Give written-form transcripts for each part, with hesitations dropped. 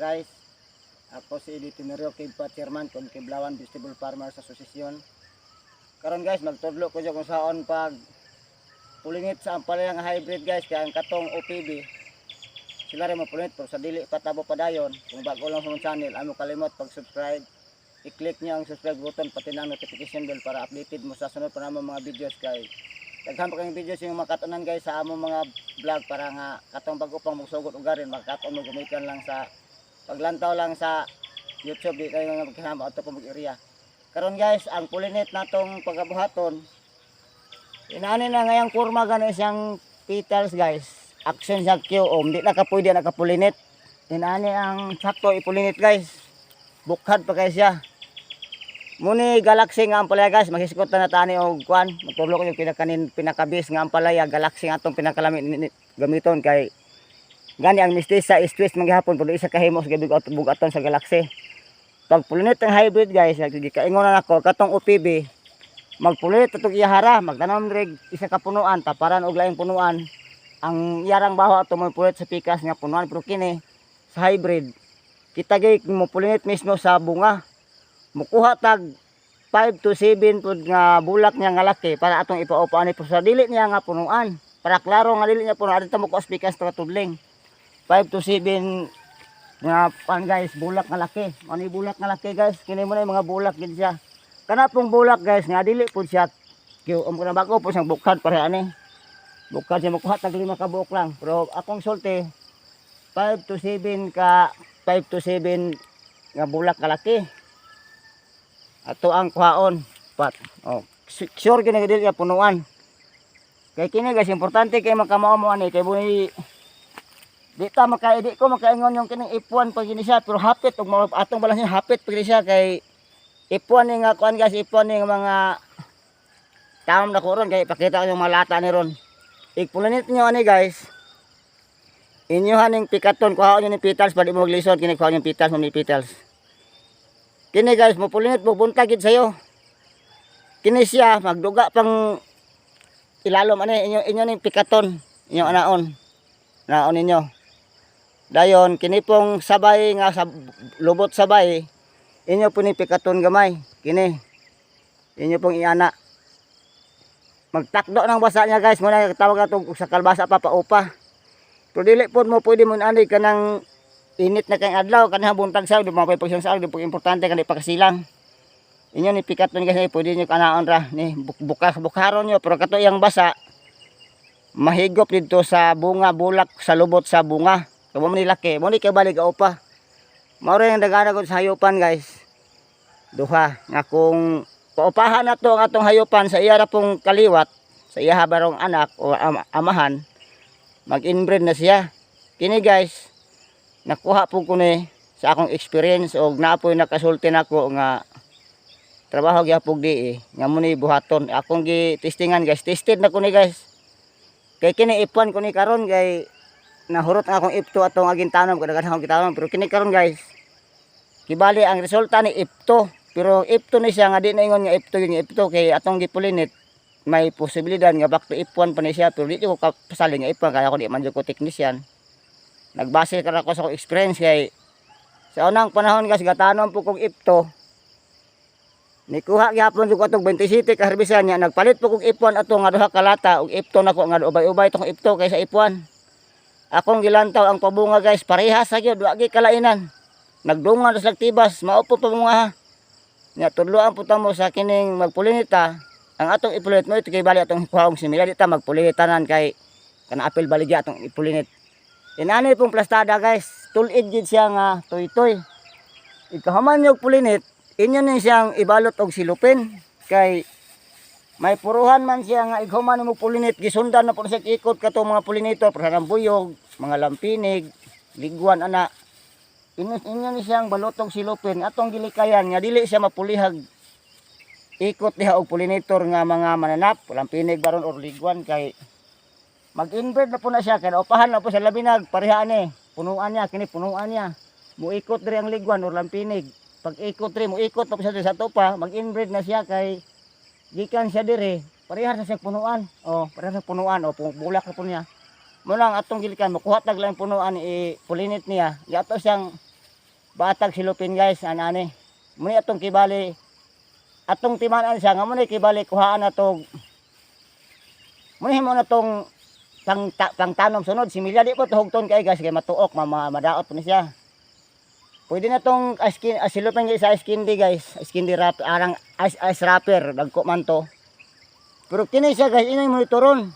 guys. Ako si Eddie Tenorio, Kibpa Chairman kon Kiblawan Vegetable Farmers Association. Karon guys, magtudlo ko dyan kung saon pag pulinit sa ampalaya nga hybrid, guys, kay ang katong OPV sila rin mapulinit pero sa dili patabo padayon. Kung bago lang sa among channel, amo kalimot pag-subscribe. I-click niyo ang subscribe button pati na ang notification bell para updated mo sa sunod pa namang mga videos, kay daghan pa kayong videos yung makatunan, guys, sa among mga vlog para nga katong bago pang magsugod ugarin makakaton mo gumikan lang sa paglantaw lang sa YouTube, di kayo nga magkinahanglan ato pa mag area. Karon guys, ang pulinit natong pagabuhaton, inani na ngayang kurma gani siyang petals, guys. Action siya Q o di na ka pwede nakapulinit. Inani ang sakto ipulinit, guys. Bukhad pa kay siya. Muni Galaxy nga ampalaya, guys, maghiskot na tani og kwan. Magtudlo ko yung pinakanin pinakabis nga ampalaya, Galaxy nga atong pinakalami gamiton, kay gani ang mistisa is twist man gihapon pero isa kahimo sa gabi bugaton sa Galaxy. Pag pulinit ang hybrid, guys, gikaingon na nako katong OPV magpulinit atong iyahara, magtanom rig isa ka punuan, taparan og laing punuan. Ang iyarang baho ato mo pulit sa pikas nga punuan, pero kini sa hybrid kita gay mo pulinit mismo sa bunga, mukuha tag 5 to 7 pud nga bulak niya nga laki para atong ipaupa ani sa dili niya nga punuan, para klaro nga dili niya punuan adto mo kuha pikas para tudling 5 to 7 nga pan, guys, bulak nga laki. Ano yung bulak nga laki, guys? Kini mo na yung mga bulak gid siya. Kana pong bulak, guys, nga dili pud siya kyo um kana bago po siyang bukhad pare ani bukhad siya, makuha tag lima ka buok lang, pero akong sulti 5 to 7 ka, 5 to 7 nga bulak kalaki ato ang kuhaon pat. Oh, sure gyud nga dili niya punuan, kay kini guys, importante kay makamao mo ani, kay buni di ta maka di ko makaingon yung kining F1 pag gini siya, pero hapit og atong balansin, hapit pag gini siya, kay F1 ni nga kuan, guys, F1 ni nga mga taom na ko ron, kay ipakita ko yung mga lata ni ron. Igpulinit niyo ani, guys, inyo haning pikaton, kuhaon niyo ni petals pa di mo maglisod. Kini kuhaon yung petals mo ni petals. Kini guys, mo pulinit mo buntag gid sayo. Kini siya magduga pang ilalom ani inyo inyo ning pikaton, inyo anaon naon ninyo. Dayon kini pong sabay nga sa lubot sabay, inyo po ni pikaton gamay. Kini inyo pong iana, magtakdo ng basa niya, guys. Muna tawag ato sa kalbasa pa paupa, pero dili po mo pwede mo ani kanang init na kay adlaw kanang buntag sa di mo pag sa di po importante kani pakasilang. Inyo ni pikaton, guys, pwede niyo kanaon ra ni bukas bukharon niyo, pero kato iyang basa mahigop dito sa bunga, bulak sa lubot sa bunga. Kamo ni laki mo ni kay balik pa. Mao rin ang dagana ko sa hayupan, guys. Duha nga kung paupahan na to ang atong hayupan sa iya ra pong kaliwat, sa iya barong anak o amahan, mag-inbreed na siya. Kini guys, nakuha po ko ni sa akong experience og naapoy nakasulti nako nga trabaho gyapon di eh, nga mo ni buhaton. Akong gi testingan, guys, tested na ko ni, guys, kay kini F1 ko ni karon, kay nahurot ang akong F2 atong aging tanom, kadaghan akong gitanom, pero kini karon, guys, kibali ang resulta ni F2, pero F2 ni siya nga di na ingon nga F2 yun nga F2, kay atong gipulinit may posibilidad nga back to F1 pa ni siya, pero di ko kapasali nga F1 kaya ako di man jud ko technician. Nagbase ka ako sa akong experience, kay sa unang panahon, guys, gatanom po kong F2, nikuha gyapon jud ko atong 27 ka harbisan niya, nagpalit po kong F1 ato nga duha ka lata og F2 nako nga ubay-ubay tong F2 kaysa F1. Akong gilantaw ang pabunga, guys, parehas sa gyud, wa gyud kalainan. Nagdungan sa tibas, mao po pabunga ha. Nya tudloan po ta mo sa kining magpulinita, ang atong ipulinit mo ito kay bali atong kuhaong similya, di ta magpulinit tanan kay kana apil baligya atong ipulinit. Inani pong plastada, guys, tulid gid siya nga tuy-tuy. Ikahuman nyo pulinit, inyo ni siyang ibalot og silupin kay may puruhan man siya nga ighuman mo pulinit, gisundan na po siya ikot kato mga pollinator para ng buyog, mga lampinig, ligwan ana. Inyo ni siyang balotog silupin atong gilikayan nga dili siya mapulihag ikot diha og pollinator nga mga mananap, lampinig baron or ligwan, kay mag-inbreed na po na siya, kay naupahan na po sa labinag pareha ani punuan niya. Kini punuan niya, muikot diri ang ligwan or lampinig. Pag ikot diri, muikot na po siya diri sa tupa, mag-inbreed na siya kay gikan siya diri, parehas na siya punuan. Oh, parehas sa punuan o bulak na po niya. Mo lang atong gilikan, makuha tag lang punuan i-pollinate niya. Yato siyang Batag silupin, guys, anani. Muni atong kibali atong timanan siya nga muni kibali kuhaan na to. Muni mo na tong pang tanom sunod similya. Di po tuhugton kay, guys, kay matuok, madaot po ni siya. Pwede na tong ice skin, silupin, guys, sa ice candy, guys. Ice candy wrap, arang ice ice wrapper, dagko man to. Pero kini siya, guys, inay monitoron.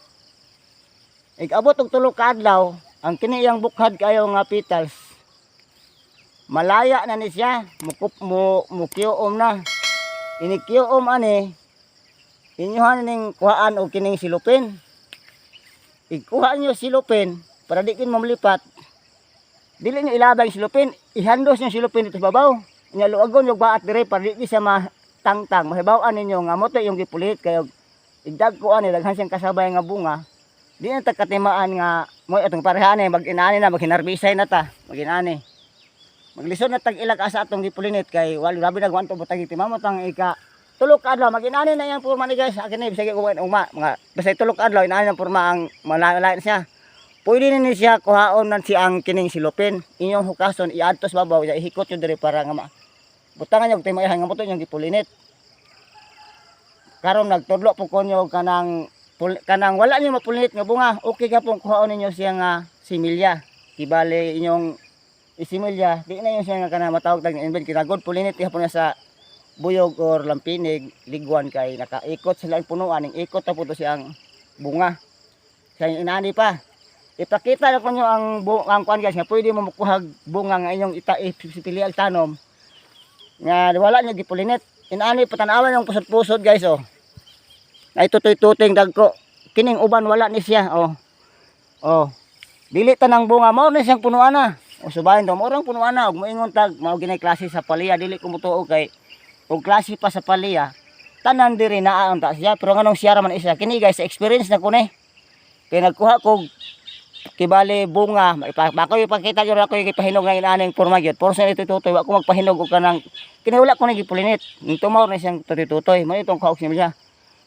Ig-abot og 3 ka adlaw, ang kini iyang bukhad kayo nga petals. Malaya na ni siya, mukup mo mukiuom na. Inikiuom ani, inyuhan ning kuhaan og kining silupin. Ikuha niyo silupin para di kin mamlipat. Dili niyo ilabang silupin, ihandos niyo silupin dito sa babaw. Nya luagon yung baat dire para di siya matangtang. Mahibaw-an ninyo nga mo to yung gipulit kayo igdag ko ani daghan siyang kasabay nga bunga. Di na ta katimaan nga mo atong parehan eh mag-inani na, maghinarbisay na ta, mag-inani. Maglisod na tag ilak asa atong gipulinit kay walo labi na guwanto butag timamo tang ika 3 ka adlaw mag-inani na yang porma ni, guys. Akin na bisag ko uma mga basta 3 ka adlaw inani ang porma ang malalain siya. Pwede ni siya kuhaon nan si ang kining silupin. Inyong hukason iadto sa babaw, ihikot yun diri para nga ma butangan niyo timay nga mo to inyong gipulinit. Karon nagtudlo po ko nyo kanang kanang wala niyo mapulinit nga bunga. Okay ka pong kuhaon ninyo siya nga similya. Kibali inyong isimilya, di na yun siya nga kanang matawag tag invent kita good pulinit ihapon na sa buyog or lampinig, ligwan kay nakaikot sila ang punuan, ning ikot na po to siyang bunga. Siya yung inani pa. Ipakita na ko nyo ang kuan, guys, nga pwede mo makuha bunga nga inyong ita ipili ang tanom nga wala niyo gipulinit. Inani patanawan yung pusod-pusod, guys, oh. Ay tutoy-tuting dagko. Kining uban wala ni siya, oh. Oh. Dili tanang bunga mao ni siyang punuan na. O subahin do mo punuan na ug moingon tag mao ginay klase sa palya, dili ko motuo kay og klase pa sa palya tanan diri naa unta siya, pero nganong siya ra man isa kini, guys, experience na ko ni kay nagkuha kog kibali bunga. Ako ipakita gyud ako yung ipahinog nga inaning porma gyud por sa ito tutoy. Wa ko magpahinog og kanang kini, wala ko ni gipulinit ning tumaw ni siyang tutoy. Mo itong kaog similya,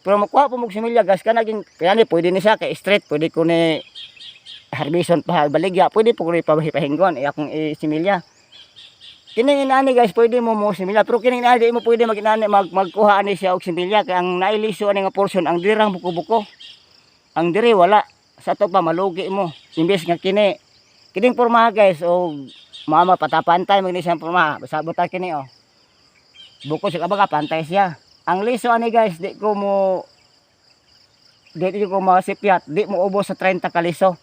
pero makuha po mo similya, guys, kanaging kaya ni pwede ni siya kay straight, pwede ko ni harbison pa baligya, pwede po ko ni pahinggon e akong isimilya. Kining inani, guys, pwede mo mo similya, pero kining inani di mo pwede mag-inani magkuha ani siya og similya kay ang nailiso ani nga portion ang dirang buko-buko, ang diri wala. Sa to pa malugi mo imbes nga kini kining pormaha, guys, og mama patapantay magni siyang pormaha. Basta buta kini, oh, buko sa kabaga pantay siya. Ang liso ani, guys, di ko masipyat, di mo ubos sa 30 kaliso.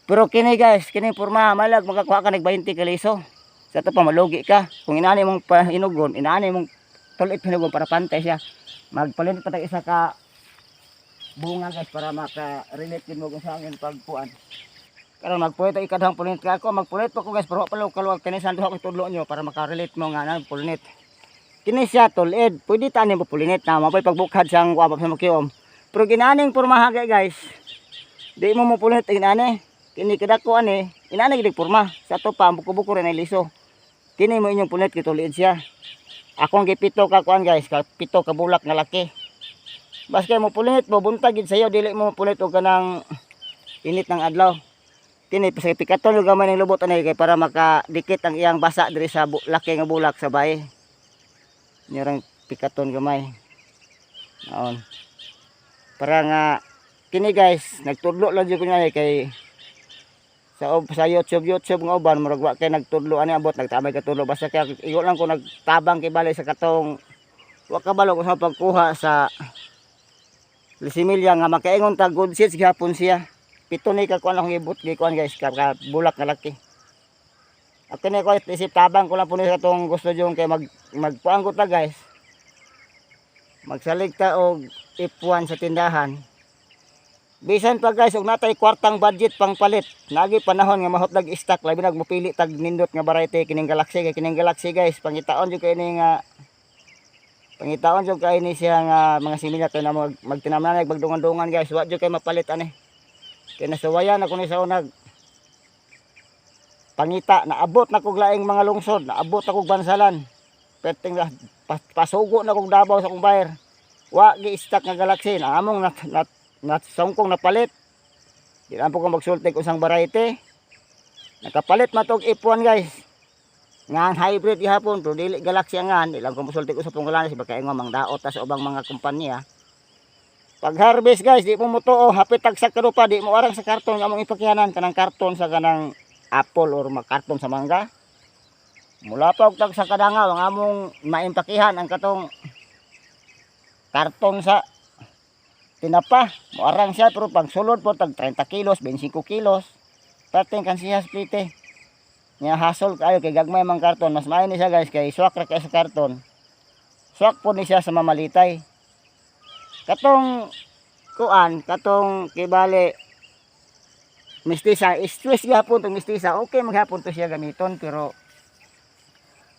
Pero kini, guys, kini pormaha malag makakuha ka nag 20 kaliso. Sa to pa malugi ka kung inani mong pahinugon, inani mong tulit hinugon para pantay siya. Magpalit pa tag isa ka bunga, guys, para maka-relate din mo kung sa angin pagpuan. Karon magpulit ang ikadhang pulinit ka ako, magpulit pa ko, guys, pero wa pa kaluwag kini sa duha ko tudlo nyo para maka-relate mo nga na pulinit. Kini siya tulid, pwede tanim mo pulinit na mapay pagbukhad siyang kuha pa sa makiom. Pero ginaning pormaha kay, guys, di mo mo pulinit inani. Kini kadako ani, inani gid porma. Sa to pa buko-buko rin ay liso. Kini mo inyong pulinit kay tulid siya. Akong gipito ka kuan, guys, ka 7 ka bulak nga laki. Bas kay mo pulinit mo buntag gid sayo, dili mo pulit og kanang init ng adlaw. Kini sa pikaton yung gamay ng lubot ani kay para makadikit ang iyang basa diri sa laki nga bulak sa bay. Nyarang pikaton gamay. Naon. Para nga kini, guys, nagtudlo lang jud ko niya kay sa YouTube YouTube nga uban murag wa kay nagtudlo ani, abot nagtamay ka tudlo basta kay igo lang ko nagtabang kay balay sa katong wa kabalo ko sa pagkuha sa similya nga makaingon ta good seeds gihapon siya. 7 ni ka kuan akong ibot gi kuan, guys, ka bulak nga laki. Ako ni ko isip tabang ko lang po ni sa katong gusto yung kay magkuan ko ta, guys. Magsalig ta og ipuan sa tindahan. Bisan pa, guys, og natay kwartang budget pang palit. Nagi panahon nga mahutlag stock, labi nag mopili tag nindot nga variety kining Galaxy, kay kining Galaxy, guys, pangitaon jud kay ni nga pangitaon jud kay ni siya nga mga similya kay na magtinamnan magdungan-dungan, guys, wa jud kay mapalit ani. Kay nasuwayan ako ni sa unag pangita, naabot na kog laing mga lungsod, naabot na kog bansalan. Perting pasugo na kog Davao sa akong bayar. Wa gi stock nga Galaxy na among nat nat nat songkong napalit. Di lang po ko magsulti kung isang variety. Nakapalit matog ipuan, guys. Nga ang hybrid gihapon pero dili Galaxy ang ngan, di lang ko mosulti ko sa punggalan si baka ingon mang daot ta sa ubang mga kumpanya. Pag harvest, guys, di mo mutuo, hapit tagsak ka pa, di mo arang sa karton nga among ipakihanan, kanang karton sa kanang apple or karton sa mangga. Mula pa og tagsak kadangaw ang among maimpakihan ang katong karton sa tinapa. Moarang siya pero pag sulod po tag 30 kilos, 25 kilos. Perting kan siya splite. Nya hasol kayo kay gagmay mang karton, mas maayo ni siya, guys, kay swak ra kay sa karton. Swak po ni siya sa mamalitay. Katong kuan, katong kibali mistisa, stress gihapon tong mistisa. Okay maghapon to siya gamiton pero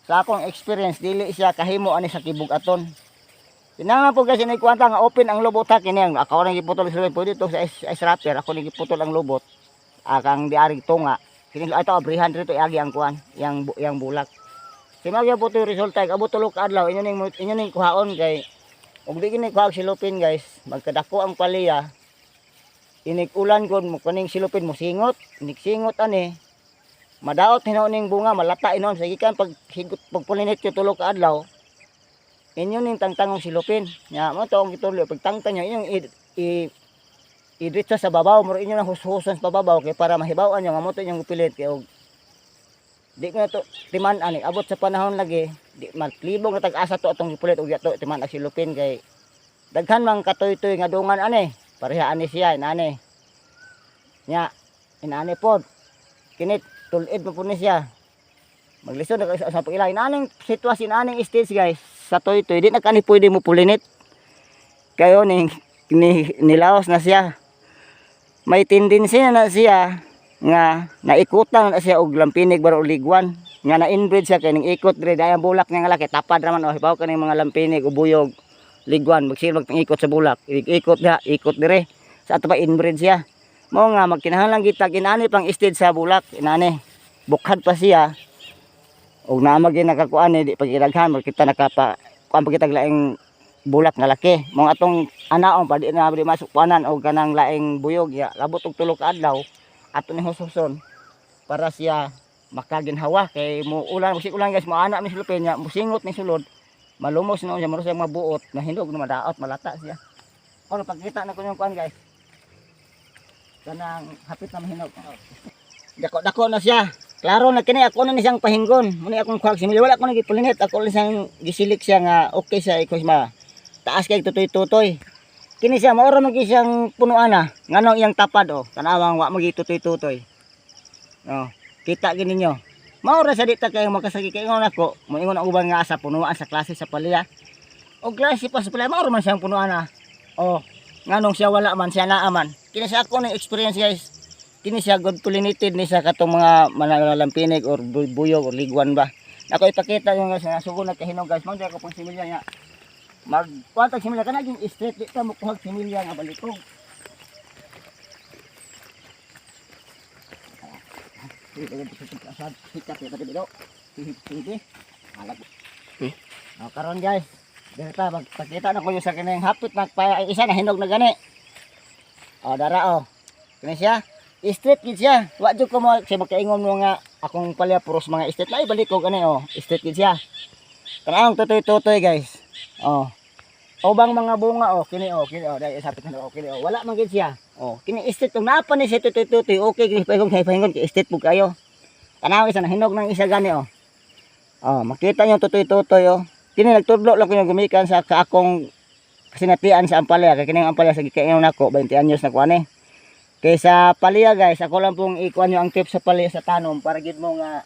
sa akong experience dili siya kahimo ani sa kibug-aton. Kinahanglan po kasi ni kuwanta nga open ang lubot ha. Kini ang ako nang giputol sa lubot, pwede to sa ice wrapper, ako nang giputol ang lubot. Akang diari tunga. Kini ito abrihan dito iagi ang kuan, yang bulak. Simagya po to yung resulta, abot tulo ka adlaw inyo ning kuhaon kay ug di kini kuha og silupin, guys, magkadako ang palya. Inig ulan gud mo kaning silupin mo singot, inig singot ani. Madaot hinuon ning bunga, malata hinuon sa gikan pag higot pag pollinate yo tulo ka adlaw. Inyo ning tangtangong silupin. Nya mo to ang gituloy pag tangtang nyo inyong i i diretso sa babaw, muro inyo na hushuson sa babaw kay para mahibaw-an nyo nga mo to inyong pilit kay og di ko na to timan ani abot sa panahon lagi di maglibong na tag-asa to atong gipulit og to timan ang silupin kay daghan mang katoy-toy nga dungan ani pareha ani siya inani nya inani pod kinit tulid mo po ni siya maglisod na sa pag-ila inaning sitwasyon, inaning stage, guys, sa toy-toy di na kani pwede mo pollinate kayo ni nilaos na siya. May tendency na na siya nga naikutan na siya og lampinig bara og ligwan nga na inbreed siya kay ning ikot dire dayang bulak nga laki tapad ra man oh. Hibaw kaning mga lampinig o buyog, ligwan, magsilbag tang ikot sa bulak, ikot diha, ikot dire sa ato pa, inbreed siya. Mao nga magkinahanglan kita inani pang stage sa bulak, inani bukhad pa siya og naa gyud nakakuan ni di pagilaghan magkita nakapa kuan pa kitag laing bulak nga laki. Mao atong anaon pa di na di masuk kuanan og kanang laing buyog ya labot og tulo ka adlaw ato ni hususon para siya makaginhawa kay mo ulan, musik ulan, guys, mo ana mi sulupin niya musingot ni sulod, malumos na siya, maro siya mabuot nahinog na madaot malata siya. Ono pagkita na ko yung kuan, guys, kanang hapit na mahinog, dako dako na siya. Klaro na kini, ako na ni siyang pahinggon muni akong kuhag similya. Wala ko nagipulnit, ako lang siyang gisilik siya nga okay siya iko ma taas kay tutoy-tutoy. Kini siya maoro man gyud siyang punuan na nganong iyang tapad oh, tanawang wa magi tutoy-tutoy oh, kita gid ninyo. Mao ra sa di ta kay makasagi kay ingon ako moingon ang uban nga asa punuan sa klase sa palya o klase pa sa palya, mao ra man siyang punuan na oh, nganong siya wala man siya naa man. Kini sa ako ng experience, guys, kini siya good pollinated ni sa katong mga manalalampinig or buyog or ligwan ba. Ako ipakita yung guys nga sugo na kahinog, guys. Mao ako pang similya niya mag kuwatag similya kana yung straight, di ka mo kuhag similya nga balikog. Oh, karon, guys, dito magpakita na ko yung sa kining hapit nagpaya isa na hinog na gani. Oh, dara oh. Kini siya. Straight gid siya. Wa jud ko mo siya makaingon mo nga akong palya puros mga straight. Lahi balik ko gani oh. Straight gid siya. Kanang tutoy-tutoy, guys. Oh. Ubang mga bunga oh, kini oh, kini oh, dahil sapit na oh, kini oh. Wala man gid siya. Oh, kini straight kung naa pa ni siya tutoy-tutoy, okay kini pahinggon kay pahingon kay straight pud kayo. Tanaw isa na hinog ng isa gani oh. Oh, makita niyo tutoy-tutoy oh. Kini nagtudlo lang ko yung gumikan sa akong kasinatian sa ampalaya kay kining ampalaya sa gikaingon nako 20 anyos na kuan eh. Kay sa palya, guys, ako lang pong ikuan nyo ang tip sa palya sa tanom para gid mo nga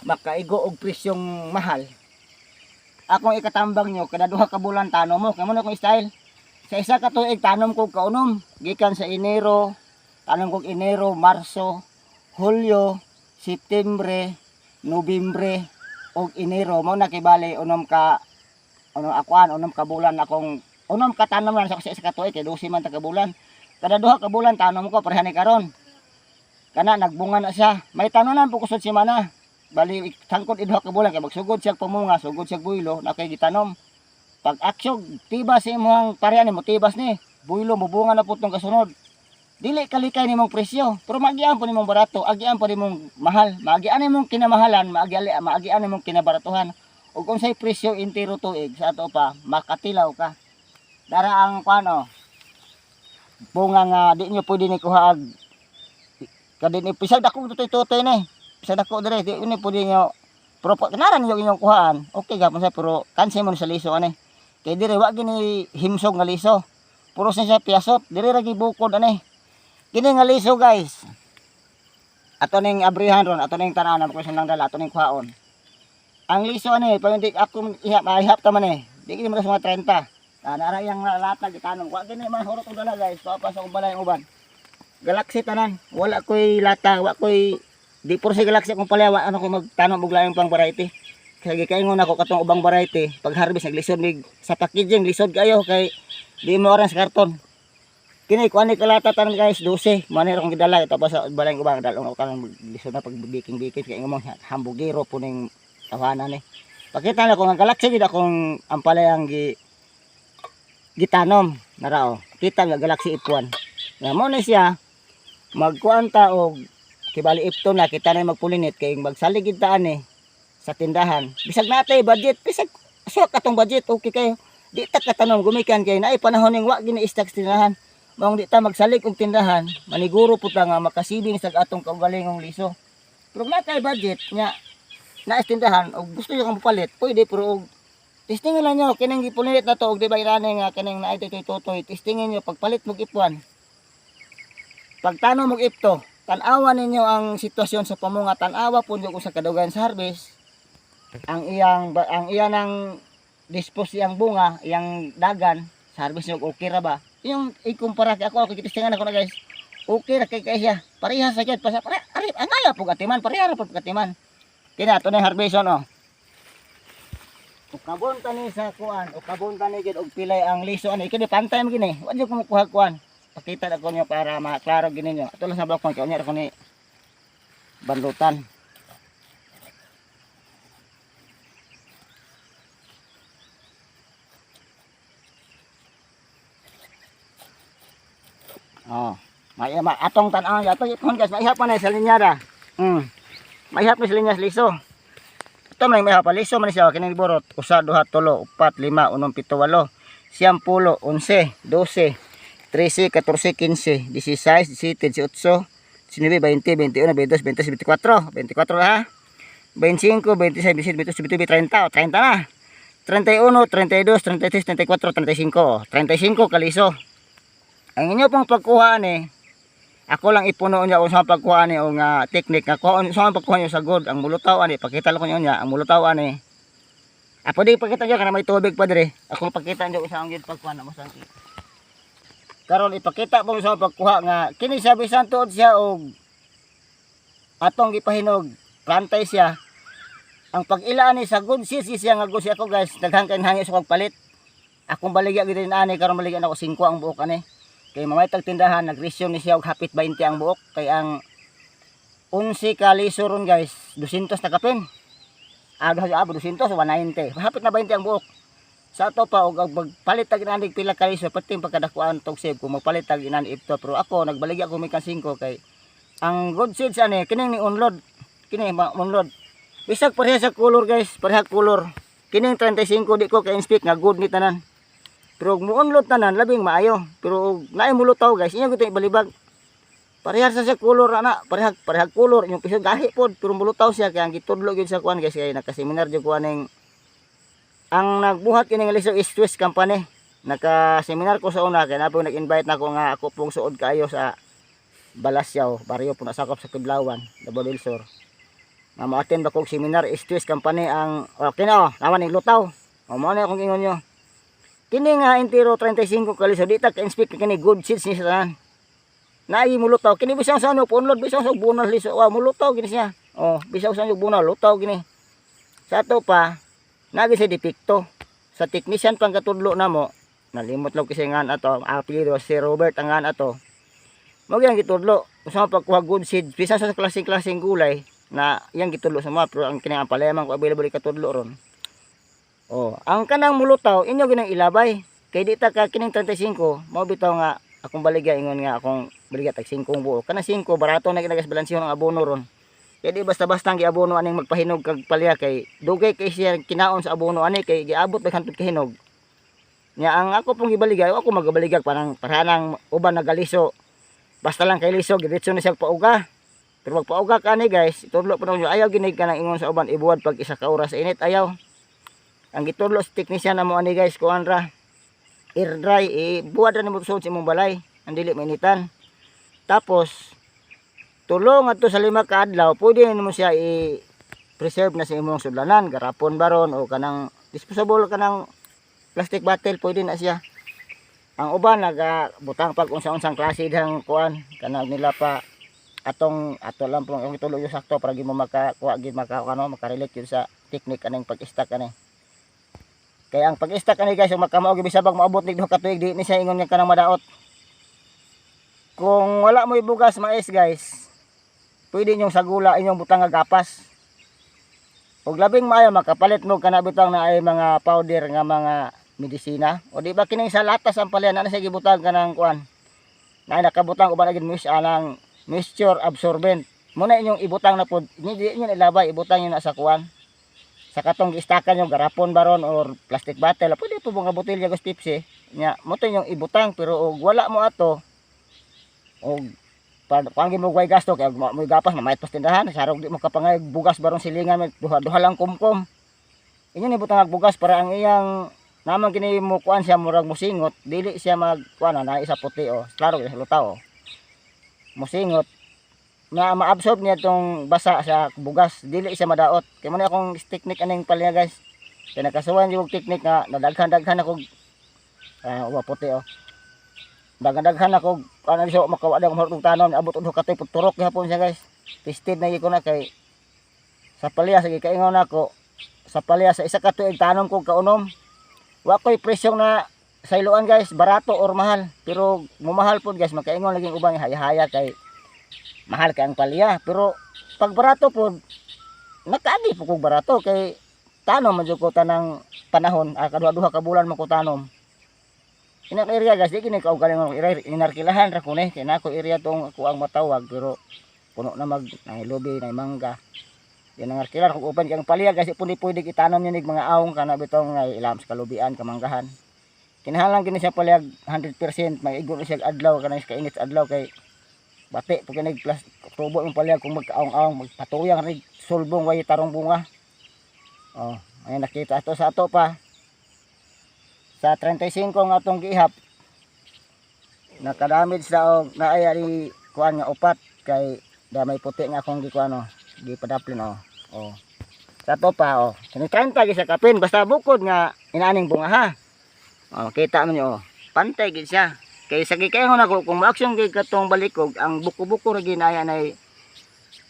makaigo og presyong mahal. Akong ikatambang nyo kada duha ka bulan tanom mo. Kamo na akong style. Sa isa ka tuig tanom ko kaunom gikan sa Enero, tanom kog Enero, Marso, Hulyo, Septembre, Nobyembre ug Enero. Mo na kibali unom ka unom akuan unom ka bulan akong unom ka tanom lang sa isa ka tuig kay 12 man ta ka bulan. Kada duha ka bulan tanom ko pareha ni karon. Kana nagbunga na siya. May tanonan po kusod si mana. Bali tangkod i duha ka bulan kay magsugod siya pamunga, sugod siya buylo na kay gitanom. Pag aksyog tibas sa imong pareha ni mo tibas ni. Buylo mobunga na po tong kasunod. Dili kalikay nimong presyo, pero maagian po nimong barato, agian po nimong mahal, maagian nimong kinamahalan, maagian nimong kinabaratuhan. Ug unsay presyo entero tuig sa ato pa, makatilaw ka. Dara ang kuano, bunga nga di nyo pwede ni kuha ag kadi ni pisag dako tutoy-tutoy ni. Pisag dako dire di ni pwede nyo, pero kinara ninyo inyong kuhaan. Okay gapon siya, pero kansi mo ni sa liso ani. Kay dire wa gini himsog nga liso. Puro siya piyasot, dire ra gibukod ani. Kini nga liso, guys. Ato ning abrihan ron, ato ning tan-awan ko nang dala, ato ning kuhaon. Ang liso ani, pag hindi ako ihap, mahihap ta man eh. Di kini mga 30. Ah, nara yang latag itanom. Wa gini mahurot og dala, guys. Pa pa sa akong balay ang uban. Galaxy tanan. Wala ko'y lata, wa ko'y di puro si Galaxy akong palaya, ano ko magtanom og laing pang variety. Kaya gikaingon ako katong ubang variety, pag harvest naglisod mig sa packaging, lisod kayo kay di mo oras karton. Kini kuan ni kalata tanan, guys, 12. Manera akong gidala ito pa sa balay ko ba dalong ako kanang lisod na pag baking-baking kay ngomong hambugero po ning tawanan ni. Pakita na ko nga Galaxy gid akong ampalayang gitanom narao. Kita nga Galaxy F1. Nga mo ni siya magkuan ta og kibali ipto na kita na magpulinit kay magsalig gid ta ani sa tindahan. Bisag natay budget, bisag swak atong budget, okay kayo. Di ta katanom gumikan kay naay panahon ning wa gini stock sa tindahan. Maong di ta magsalig og tindahan, maniguro pud ta nga makasibing sa atong kaugalingong liso. Pero kung natay budget nya naas tindahan og gusto niyo kang palit, pwede, pero og testingin lang nyo kining gipulinit na to og di ba irani nga kining naay tutoy-tutoy, testingin niyo pagpalit mo F1. Pagtanom og ipto, tan-awa ninyo ang sitwasyon sa pamunga, tan-awa po nyo kung sa kadugayan sa harvest, ang iyang ng dispose iyang bunga, iyang dagan sa harvest nyo, okay ra ba? Yung ikumpara kay ako, ako kitistingan ako na, guys. Okay ra kay kay siya. Pareha sa gyud pasa pare ari ang aya po katiman, pareha ra po katiman. Kina ato na yung harvest no. Ukabon ta ni sa kuan, ukabon ta ni gid og pilay ang liso ani kini pantay man gini. Wa jud ko makuha kuan. Pakita na ko niyo para maklaro gini niyo. Ato lang sa balkon kay unya ra ko ni banlutan. Oh. May ma atong tan-aw atong ipon, guys, maihap man na sa linya ra. Maihap ni sa linya sa liso. Ito man may hapa liso man siya kining borot. Usa, duha, tulo, upat, lima, unom, pito, walo, 90, 11, 12, 13, 14, 15, 16, 17, 18, 19, 20, 21, 22, 23, 24, 24 na ha. 25, 26, 27, 28, 29, 30, oh, 30 na. 31, 32, 33, 34, 35, oh, 35 kaliso. Ang inyo pong pagkuha ni, ako lang ipuno niya kung sa pagkuha ni o nga teknik nga kuha sa pagkuha niyo sa good ang mulutaw ani, pakita lang ko niyo ang mulutaw ani. Apo di pakita niyo kana may tubig pa dire. Ako pakita niyo kung sa ang pagkuha na mo sa karon, ipakita po sa pagkuha nga kini siya bisan tuod siya og atong gipahinog, plantay siya. Ang pag-ila ani sa good seeds siya nga good siya ako, guys, daghan kay hangyo sa pagpalit. Akong baligya gid ani karon, baligya nako 5 ang buok ani. Kay mamay tag tindahan nagresyon ni siya og hapit 20 ang buok kay ang 11 ka liso ron, guys, 200 na kapin. Ah, 200 190. Hapit na 20 ang buok. Sa ato pa og magpalit tag inani pila ka liso pati pagkadakuan tog save kung magpalit tag inani ito, pero ako nagbaligya ko mikan 5 kay ang good seeds ani kining ni unload, kini ma unload bisag pareha sa color, guys, pareha color kining 35, di ko ka inspect nga good ni tanan, pero og muunlod tanan labing maayo, pero og naay mulutaw, guys, inyo gito ibalibag. Pareha sa color ana, pareha pareha color inyong piso gahi pod, pero mulutaw siya. Kay ang gitudlo gyud sa kuan, guys, kay nakaseminar jud ko aning ang nagbuhat kini nga liso is Swiss company. Naka-seminar ko sa una kay napo nag-invite na ko nga ako pong suod kaayo sa Balasyaw, baryo po nasakop sa Kiblawan, Davao del Sur. Nga mo-attend ba kog seminar is Swiss company ang okay na oh, naman ning lutaw. O mo na akong ingon nyo. Kini nga entero 35 kaliso di ta ka-inspect kini good seeds ni sa tanan. Naay mulutaw kini bisan sa ano punlod bisan sa bunal liso wa mulutaw kini siya. Oh, bisan sa bunal lutaw kini. Sa ato pa nagi sa depekto sa technician pang katudlo namo, nalimot lang kasi nga ato ang apelyido, si Robert ang nga ato. Mo gyud ang gitudlo sa pagkuha good seed bisan sa klaseng-klaseng gulay na iyang gitudlo sa mga, pero ang kini ang palaya man ko available katudlo ron. Oh, ang kanang mulutaw inyo ginang ilabay kay di ta ka kining 35 mao bitaw nga akong baligya ingon nga akong Baligya tag 5 buo. Kana 5, barato na ginagas, balansihon ang abono ron. Kaya di basta-basta ang giabono aning magpahinog kag palya, kay dugay kay siya kinaon sa abono ani, kay giabot ba hantod kahinog. Nya ang ako pong gibaligay, ako magabaligag parang parhanang uban nagaliso. Basta lang kay liso, diretso na siya pauga. Pero pag pauga ka ani, guys, itudlo po nyo, ayaw ginig ka ng ingon sa uban, ibuwad pag isa ka oras sa init, ayaw. Ang gitudlo sa technician na mo ani, guys, kuan ra, air dry, ibuwad ra nimo sa imong balay, ang dili mainitan. Tapos, 3 ngadto sa 5 ka adlaw, pwede nimo siya i-preserve na sa imong sudlanan, garapon baron o kanang disposable, kanang plastic bottle, pwede na siya. Ang uban naga butang pag unsa-unsang klase dihang kuan kanang nila pa atong ato lang pong ang ituloy yung sakto para gi mo makakuha gid, maka ano, makarelate yun sa technique aning pag-stack ani. Kaya ang pag-stack ani, guys, kung makamao gibi sabag maabot nig 2 ka tuig, di ni siya ingon nga kanang madaot. Kung wala mo bugas mais, guys, pwede inyong sagula, inyong butang nga gapas. Ug labing maayo makapalit mo kana bitang na ay mga powder nga mga medisina. O di ba kining sa latas ang palya na siya gibutang kanang kuan. Na nakabutang uban agad mois anang moisture absorbent. Muna inyong ibutang na pod, hindi inyo ilabay, ibutang niyo na sa kuan. Sa katong gistakan yung garapon baron or plastic bottle, pwede po mga botelya gas Pepsi. Nya mo to inyong ibutang, pero og wala mo ato og panggi mo way gasto kay mo gapas, mamayat pas tindahan, sarog di mo kapangay bugas baron, silingan may duha duha lang kumkum. Inyo ni butang ag bugas para ang iyang naman kini mo kuan siya, murag musingot, dili siya mag kuan na isa puti, oh, klaro sa lutaw, oh. Musingot na ma-absorb niya tong basa sa bugas, dili siya madaot. Kay mo na akong technique aning palya, guys, kay nakasuwan yung technique nga nadaghan-daghan ako, wa puti, oh, daghan-daghan ako ano siya makawa daw mahurot tanom, abot og katay turok gihapon siya, guys. Tested na gyud ko na kay sa palya sige kaingon nako sa palya sa isa ka tuig tanom ko kaunom, wa koy presyo na sayloan, guys, barato or mahal. Pero mumahal pod, guys, makaingon laging uban haya-haya kay mahal kay ang palya, pero pag barato pod, nakaagi po kog barato kay tanom man jud ko tanang panahon, kaduha-duha ka bulan man ko tanom. Ina area, guys, di kini kaugalingon area, inarkilahan ra ko ni kay nako area tong ako ang matawag, pero puno na mag nay lubi nay mangga. Yan ang arkilar kung uban kay ang palya, guys, di pwede itanom niyo nig mga awong kana bitong nga ilam sa kalubian, kamanggahan. Kinahanglan kini siya palyag 100% maigo ni siya adlaw, kanang kainit sa adlaw, kay bati po kini plus tubo yung palyag. Kung magkaawong-awong, magpatuyang rig sulbong, way tarong bunga. Oh, ayan, nakita ato sa ato pa sa 35 nga atong gihap, nakadamage na og naay ani kuan nga upat kay damay puti nga akong gikuan, oh, gipadaplin, oh. Oh, sa ato pa, oh, kini 30 gyud sa kapin, basta bukod nga inaaning bunga ha. Oh, kita man niyo, oh, pantay gid siya. Kay sa gikaingon ako, kung maaksyon gid katong balikog, ang buko-buko ra ginaya nay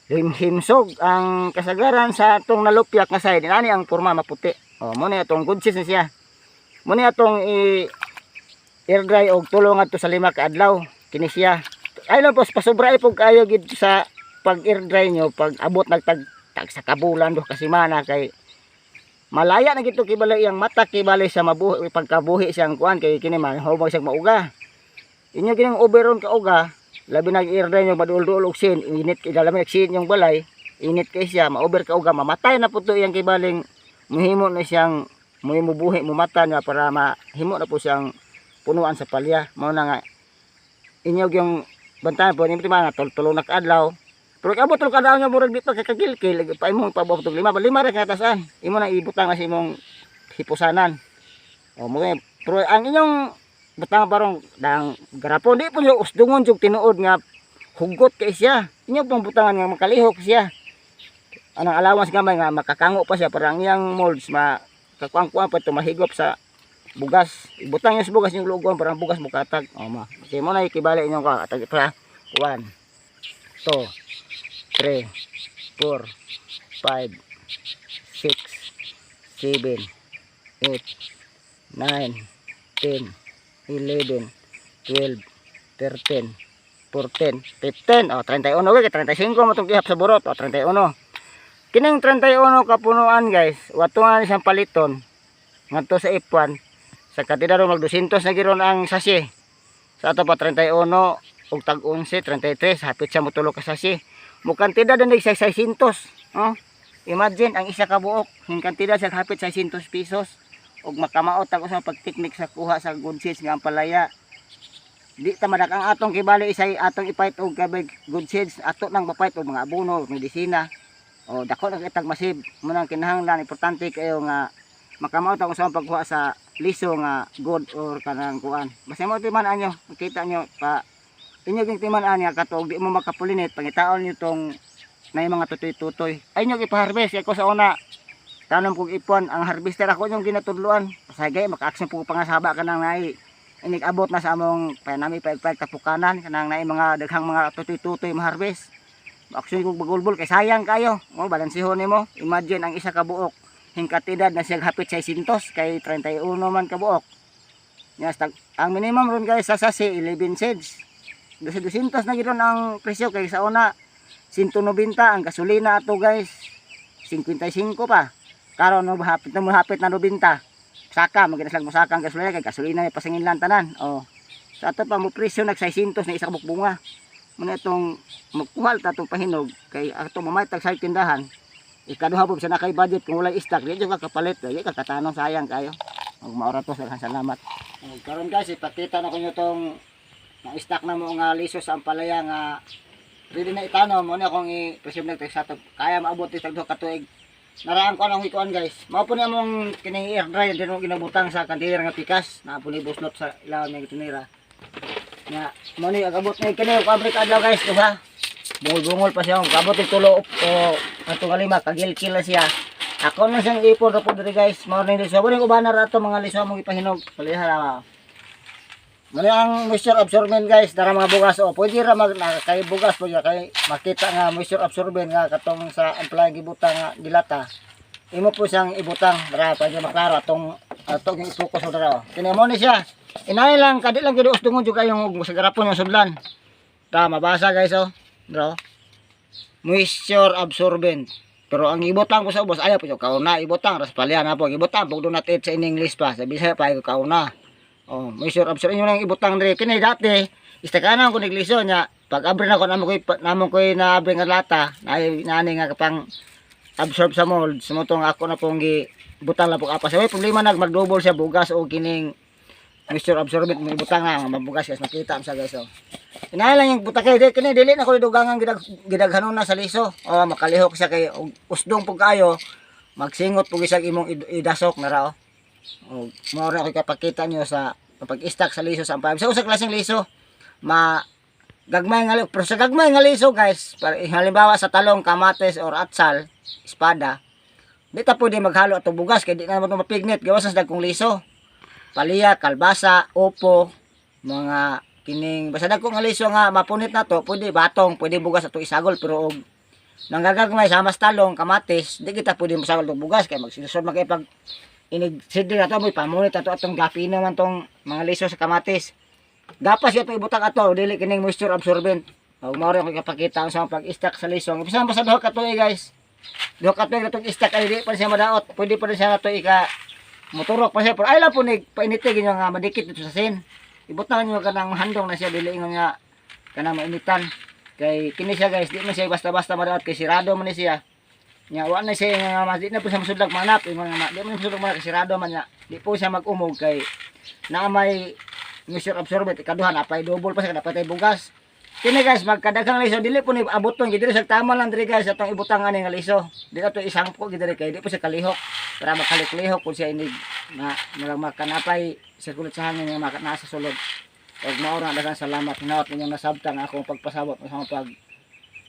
himsog. Ang kasagaran sa atong nalupyak nga side, inani ang porma, maputi. Oh, mo na atong good sis na siya. Mo na atong i air dry og 3 ngadto sa 5 ka adlaw kini siya. Ay lang pos pasobra pug kayo gid sa pag air dry nyo, pag abot nagtag tag sa kabulan, 2 ka semana, kay malaya na gito kibali iyang mata, kibali sa mabuhi pagkabuhi siyang kuan, kay kini man humag siyang mauga. Inyo kining overon ka uga, labi nag air dry nyo, maduol-duol og sin init kay dalamin sin yung balay, init kay siya, ma-over ka uga, mamatay na po to iyang kibaling muhimo na siyang muhimubuhi, mumata niya para mahimo na po siyang punuan sa palya. Mao na nga inyo yung bantayan po nimo mga tulo na kaadlaw. Pero abot 3 ka adlaw nga murag di pa kakagilkil pa, imong paabot og lima lima ra katasan, imo na ibutang na sa imong hipusanan. O mo, pero ang inyong butang parang dang garapon, di po nyo usdungon jug tinuod nga hugot kay siya. Inyo pong butangan nga makalihok siya, anang allowance gamay nga makakango pa siya para ang iyang molds ma kakuang-kuang pa ito, mahigop sa bugas. Ibutang niyo sa bugas yung luguan para ang bugas mukatag. O ma, okay mo na ikibali inyong ka atag pa. 1, 2, 3, 4, 5, 6, 7, 8, 9, 10, 11, 12, 13, 14, 15, oh, 31, okay, 35 mo itong gihap sa burot, oh, 31. Kining 31 kapunuan, guys, wato nga ni siyang paliton ngadto sa F1 sa katidaro, mag 200 na giron ang sachet. Sa ato pa 31. Og tag 11, 33, hapit siya motulo ka sachet. Mo kantidad na sa 600. Oh. Imagine ang isa ka buok, yung kantidad sa hapit 600 pesos og makamaot ako sa pagteknik sa kuha sa good seeds nga ampalaya. Di ta madak ang atong kibali isay atong ipait og kabig good seeds ato nang mapait og mga abono, medisina. O dako na kitag masib mo nang kinahanglan, importante kayo nga makamaot ako sa pagkuha sa liso nga good or kanang kuan. Basta mo timan anyo, makita nyo pa inyo ging timan ani kato di mo makapulinit, pangitaon niyo tong nay mga tutoy-tutoy. Ay nyo ipa-harvest ako sa una. Tanom kog ipon ang harvester ako yung ginatudloan. Pasagay maka-action po pangasaba kanang naay inig abot na sa among panami pagpag tapukanan kanang naay mga daghang mga tutoy-tutoy ma-harvest. Action kog bagulbol kay sayang kayo. Mo balansihon nimo. Imagine ang isa ka buok hingkatidad na siya hapit 600 kay 31 man ka buok. Yes, ang minimum ron guys sa sasi 11 cents. 200 na gid ang presyo kay sa una 190 ang gasolina ato guys. 55 pa. Karon no hapit na hapit na 90. Saka magina silang mosaka ang gasolina kay gasolina may pasingin lang tanan. Oh. Sa ato pa mo presyo nag 600 na isa ka buok bunga. Muna itong magkuhal ta itong pahinog kay ato mamay tag sa tindahan. Ikaduha po sa nakay budget kung walay stock di ka kapalit, di ka katanong, sayang kayo. Og maora to, daghang salamat. Og karon guys, ipakita na ko nyo tong na-stock na mo nga liso sa ampalaya nga ready na itanom mo na akong i-preserve na sa kaya maabot tag duha ka tuig. Naraan ko anong ikuan guys. Mao po niya mong kini air dry din mo ginabutang sa container nga pikas na po ni buslot sa ilawom ng tinira. Nya mo ni agabot ni kini pabrik adlaw guys, duha. Bungol-bungol pa siya, gabot og tulo o ato nga lima kagilkil na siya. Ako na siyang ipon ra po diri guys. Mao ni liso. Mo ubana ra ato mga liso mong ipahinog. Paliha ra. Mali ang moisture absorbent guys, dara mga bugas o pwede ra mag na, kay bugas po kay makita nga moisture absorbent nga katong sa ampalaya gibutang nga dilata. Imo po siyang ibutang dara para maklaro atong atong i-focus dara. Kini mo ni siya. Inay lang kadi lang gid usdungon jud kayong sa garapon yung sudlan. Ta mabasa guys oh. Dra. Moisture absorbent. Pero ang ibutang ko sa ubos ayaw po yung kauna ibutang ras palya na po ibutang pug do not eat sa in English pa sa Bisaya pa kauna. Oh, moisture absorbent inyo nang ibutang diri kini dati istakanan ko negliso nya pag abre na ko namo ko naabre nga lata na nani nga pang absorb sa mold sumutong ako na pong gi butang lang po apa sa problema nag magdouble siya bugas o kining moisture absorbent mo ibutang na mabugas guys, makita am sa guys oh. Inay lang yung butang kay kini dili na ko dugangan gidaghanon na sa liso. Oh, makalihok siya kay usdong pug kayo magsingot pug isang imong idasok na ra oh. O, mao ra ko kapakita niyo sa pag-stack sa liso sa ampalaya. Sa usa klaseng liso, ma gagmay nga pero sa gagmay nga liso guys, para halimbawa sa talong, kamatis or atsal, espada, di ta pwede maghalo atong bugas kay di na naman mapignit gawas sa dagkong liso. Palya, kalbasa, upo, mga kining basta dagko nga liso nga mapunit na to, pwede batong, pwede bugas ato isagol, pero og nanggagagmay sa mas talong, kamatis, di kita pwede masagol og bugas kay magsilusod makipag inig sidli na to mo'y pamunit ato atong gapina man tong mga liso sa kamatis. Gapas yato ibutang ato dili kining moisture absorbent. Og mao rin ako ipakita ang sa pag-stack sa liso. Bisan pa sa duha ka tuig guys. Duha ka tuig atong stack ay di pa siya madaot. Pwede pa rin siya nato ika moturok pa siya pero ay lang po ni painitig inyo nga madikit dito sa sin. Ibutang niyo kanang handong na siya dili ingon nga kanang mainitan. Kay kini siya guys, di man siya basta-basta madaot kay sirado man ni siya. Nya wa na siya nga mas di na po siya masudlag manap, ingon nga di man masudlag manap kay sirado man nya. Di po siya mag-umog kay naa may moisture absorbent. Ikaduha napay double pa siya napay bugas. Kini guys magkadaghang liso dili po ni abuton gid diri sa tama lang diri guys atong ibutang ani nga liso. Di ato isangpo gid diri kay di po siya kalihok para makaliklihok kun siya inig na murag makanapay sirkulat sa hangin nga maka nasa sulod. Og mao ra, daghang salamat, hinaot ninyong nasabtan ang akong pagpasabot sa akong pag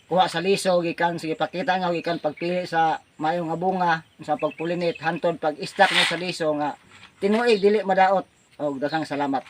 kuha sa liso gikan sige pakita nga gikan pagpili sa maayo nga bunga sa pagpulinit hantod pag-stack mo sa liso nga tinuig dili madaot. Og daghang salamat.